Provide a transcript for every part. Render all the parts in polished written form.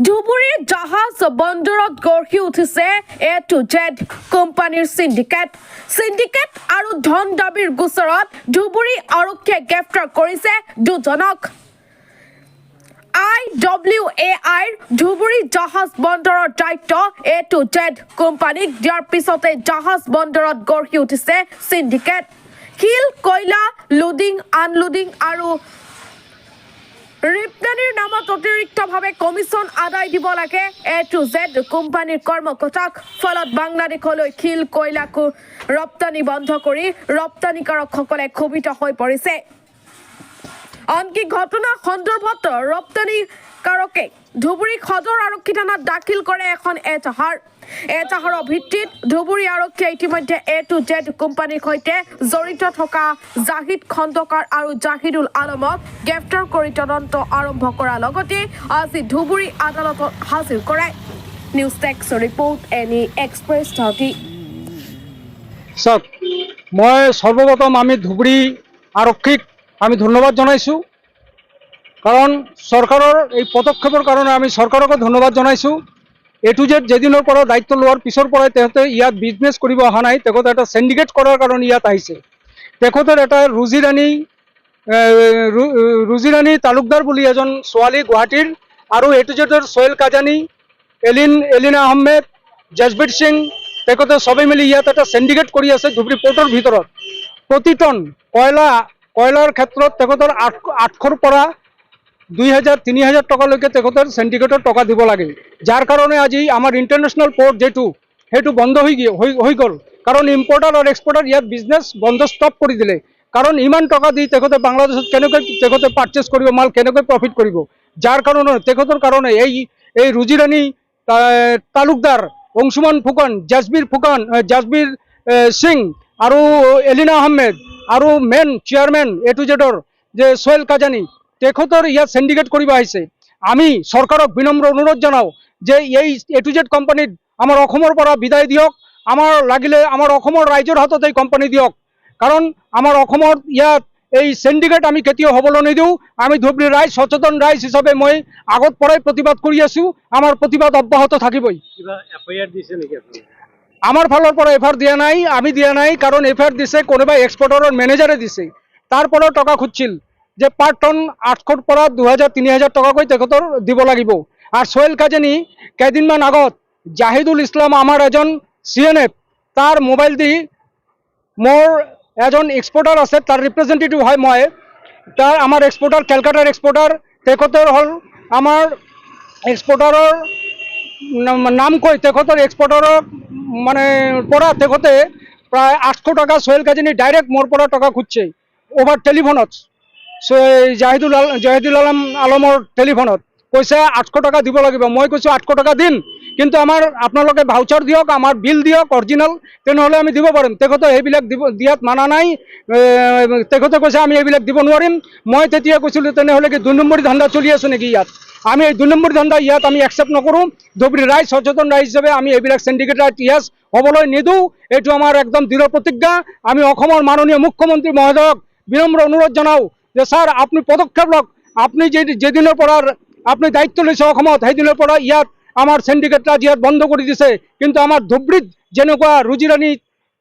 ধুবুৰীৰ জাহাজ বন্দৰত গঢ়ি উঠিছে এ টু জেড কোম্পানীৰ চিণ্ডিকেট। চিণ্ডিকেট আৰু ধন দাবীৰ গোচৰত ধুবুৰী আৰক্ষীয়ে গ্ৰেপ্তাৰ কৰিছে দুজনক। আই ডব্লিউ এ আইৰ ধুবুৰী জাহাজ বন্দৰৰ দায়িত্ব এ টু জেড কোম্পানীক দিয়াৰ পিছতে জাহাজ বন্দৰত গঢ়ি উঠিছে চিণ্ডিকেট। শিল, কয়লা লোডিং, আনলোডিং আৰু ৰপ্তানিৰ নামত অতিৰিক্তভাৱে কমিছন আদায় দিব লাগে এ টু জেড কোম্পানীৰ কৰ্মকৰ্তাক। ফলত বাংলাদেশলৈ শিল, কয়লা ৰপ্তানি বন্ধ কৰি ৰপ্তানিকাৰকসকলে ক্ষোভিত হৈ পৰিছে। আনকি ঘটনা সন্দৰ্ভত ৰপ্তানিকাৰকে ধুবুৰী সদৰ আৰক্ষী থানাত দাখিল কৰে এখন এজাহাৰ। এজাহাৰৰ ভিত্তিত ধুবুৰী আৰক্ষীয়ে ইতিমধ্যে এ টু জেড কোম্পানীৰ সৈতে জড়িত থকা জাহিদ খন্দকাৰ আৰু জাহিদুল আলমক গ্ৰেপ্তাৰ কৰি তদন্ত আৰম্ভ কৰাৰ লগতে আজি ধুবুৰী আদালতত হাজিৰ কৰে। News desk report, NE Express 30. চাওক, মই সৰ্বপ্ৰথম আমি ধুবুৰী আৰক্ষীক আমি ধন্যবাদ জনাইছোঁ, কাৰণ চৰকাৰৰ এই পদক্ষেপৰ কাৰণে আমি চৰকাৰকো ধন্যবাদ জনাইছোঁ। এ টু জেড যেদিনৰ পৰা দায়িত্ব লোৱাৰ পিছৰ পৰাই তেখেতে ইয়াত বিজনেছ কৰিব অহা নাই, তেখেতে এটা চিণ্ডিকেট কৰাৰ কাৰণে ইয়াত আহিছে। তেখেতৰ এটা ৰুজিৰাণী তালুকদাৰ বুলি এজন ছোৱালী গুৱাহাটীৰ আৰু এ টু জেডৰ সোহেল কাজানী, এলিনা আহমেদ, জজবীৰ সিং, তেখেতে চবেই মিলি ইয়াত এটা চিণ্ডিকেট কৰি আছে। ধুবুৰী পৰ্টৰ ভিতৰত প্ৰতি টন কয়লাৰ ক্ষেত্ৰত তেখেতৰ 800ৰ পৰা 2000, 3000 টকালৈকে তেখেতৰ চিণ্ডিকেটৰ টকা দিব লাগে, যাৰ কাৰণে আজি আমাৰ ইণ্টাৰনেশ্যনেল পৰ্ট যিটো, সেইটো বন্ধ হৈ গ'ল। কাৰণ ইম্পৰ্টাৰ আৰু এক্সপৰ্টাৰ ইয়াত বিজনেছ বন্ধ, ষ্টপ কৰি দিলে। কাৰণ ইমান টকা দি তেখেতে বাংলাদেশত কেনেকৈ তেখেতে পাৰ্চেছ কৰিব মাল, কেনেকৈ প্ৰফিট কৰিব? যাৰ কাৰণে তেখেতৰ কাৰণে এই এই ৰুজিৰাণী তালুকদাৰ, অংশুমান ফুকন, জাজবীৰ ফুকন, জাজবীৰ সিং আৰু এলিনা আহমেদ আৰু মেইন চেয়াৰমেন এ টু জেডৰ যে সোহেল কাজানী, তেখেতৰ ইয়াত চিণ্ডিকেট কৰিব আহিছে। আমি চৰকাৰক বিনম্ৰ অনুৰোধ জনাওঁ যে এই এ টু জেড কোম্পানীত আমাৰ অসমৰ পৰা বিদায় দিয়ক। আমাৰ লাগিলে আমাৰ অসমৰ ৰাইজৰ হাতত এই কোম্পানী দিয়ক, কাৰণ আমাৰ অসমত ইয়াত এই চিণ্ডিকেট আমি কেতিয়াও হ'বলৈ নিদিওঁ। আমি ধুবুৰী ৰাইজ, সচেতন ৰাইজ হিচাপে মই আগত পৰাই প্ৰতিবাদ কৰি আছোঁ। আমাৰ প্ৰতিবাদ অব্যাহত থাকিবই। কিবা এফআইআৰ দিছে নেকি আপুনি? আমাৰ ফালৰ পৰা এফআইআৰ দিয়া নাই, আমি দিয়া নাই। কাৰণ এফআইআৰ দিছে কোনোবা এক্সপৰ্টাৰৰ মেনেজাৰে দিছে। তাৰ পৰাও টকা খুজিছিল যে পাৰ টন 800ৰ পৰা 2000, 3000 টকাকৈ তেখেতৰ দিব লাগিব। আৰু সোহেল কাজানী কেইদিনমান আগত জাহিদুল ইছলাম, আমাৰ এজন চিএনএফ, তাৰ মোবাইল দি মোৰ এজন এক্সপৰ্টাৰ আছে, তাৰ ৰিপ্ৰেজেণ্টেটিভ হয় মই। তাৰ আমাৰ এক্সপৰ্টাৰ, কেলকাতাৰ এক্সপৰ্টাৰ, তেখেতৰ হ'ল আমাৰ এক্সপৰ্টাৰৰ নাম কৈ তেখেতৰ এক্সপৰ্টাৰক মানে পৰা তেখেতে প্ৰায় 800 টকা সোহেল কাজিনী ডাইৰেক্ট মোৰ পৰা টকা খুজিছে অভাৰ টেলিফোনত। জাহিদুল আলমৰ টেলিফোনত কৈছে 800 টকা দিব লাগিব। মই কৈছোঁ 800 টকা দিম, কিন্তু আমাৰ আপোনালোকে ভাউচাৰ দিয়ক, আমাৰ বিল দিয়ক অৰিজিনেল, তেনেহ'লে আমি দিব পাৰিম। তেখেতে সেইবিলাক দিব দিয়াত মানা নাই। তেখেতে কৈছে আমি এইবিলাক দিব নোৱাৰিম। মই তেতিয়া কৈছিলোঁ, তেনেহ'লে কি দুই নম্বৰী ধান্দা চলি আছে নেকি ইয়াত? আমি এই দুই নম্বৰ ধান্দা ইয়াত আমি একচেপ্ট নকৰোঁ। ধুবুৰী ৰাইজ, সচেতন ৰাইজ হিচাপে আমি এইবিলাক চিণ্ডিকেট ইয়াছ হ'বলৈ নিদিওঁ। এইটো আমাৰ একদম দৃঢ় প্ৰতিজ্ঞা। আমি অসমৰ মাননীয় মুখ্যমন্ত্ৰী মহোদয়ক বিনম্ৰ অনুৰোধ জনাওঁ যে ছাৰ, আপুনি পদক্ষেপ লওক। আপুনি যেদিনৰ পৰা আপুনি দায়িত্ব লৈছে অসমত, সেইদিনৰ পৰা ইয়াত আমাৰ চিণ্ডিকেট ৰাজ ইয়াত বন্ধ কৰি দিছে। কিন্তু আমাৰ ধুবুৰীত যেনেকুৱা ৰুজিৰাণী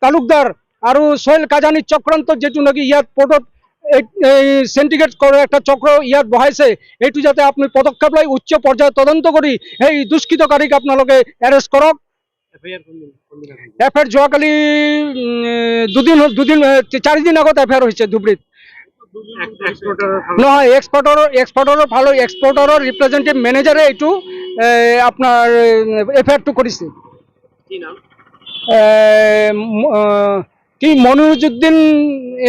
তালুকদাৰ আৰু সোহেল কাজানীৰ চক্ৰান্ত, যিটো নেকি ইয়াত পৰ্টত এই চিণ্ডিকেট কৰে একটা চক্ৰ ইয়াত বহাইছে, এইটো যাতে আপুনি পদক্ষেপ লৈ উচ্চ পৰ্যায়ত তদন্ত কৰি সেই দুষ্কৃতকাৰীক আপোনালোকে এৰেষ্ট কৰক। এফআইআৰ কোনদিনা? এফআইআৰ যোৱাকালি দুদিন 4 দিন আগত এফআইআৰ হৈছে ধুবুৰীত। এক্সপৰ্টাৰৰ? নহয়, এক্সপৰ্টাৰৰ ফালৰ এক্সপৰ্টাৰৰ ৰিপ্ৰেজেণ্টেটিভ মেনেজাৰে এইটো আপোনাৰ এফআইআৰটো কৰিছে। কি নাম? কি মনিৰুদ্দিন,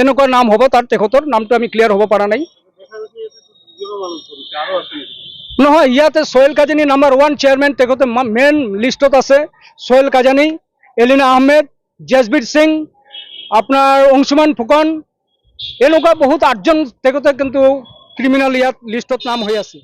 এনেকুৱা নাম হ'ব তাৰ। তেখেতৰ নামটো আমি ক্লিয়াৰ হ'ব পৰা নাই। দেখা গৈছে ইয়াতে দুজনৰ মানুহ ধৰিছে, আৰু আছে নেকি? নহয়, ইয়াতে সোহেল কাজানী নাম্বাৰ ওৱান চেয়াৰমেন, তেখেতে মেইন লিষ্টত আছে। সোহেল কাজানী, এলিনা আহমেদ, জজবীৰ সিং, আপোনাৰ অংশুমান ফুকন, এনেকুৱা বহুত আঠজন তেখেতে কিন্তু ক্ৰিমিনেল ইয়াত লিষ্টত নাম হৈ আছে।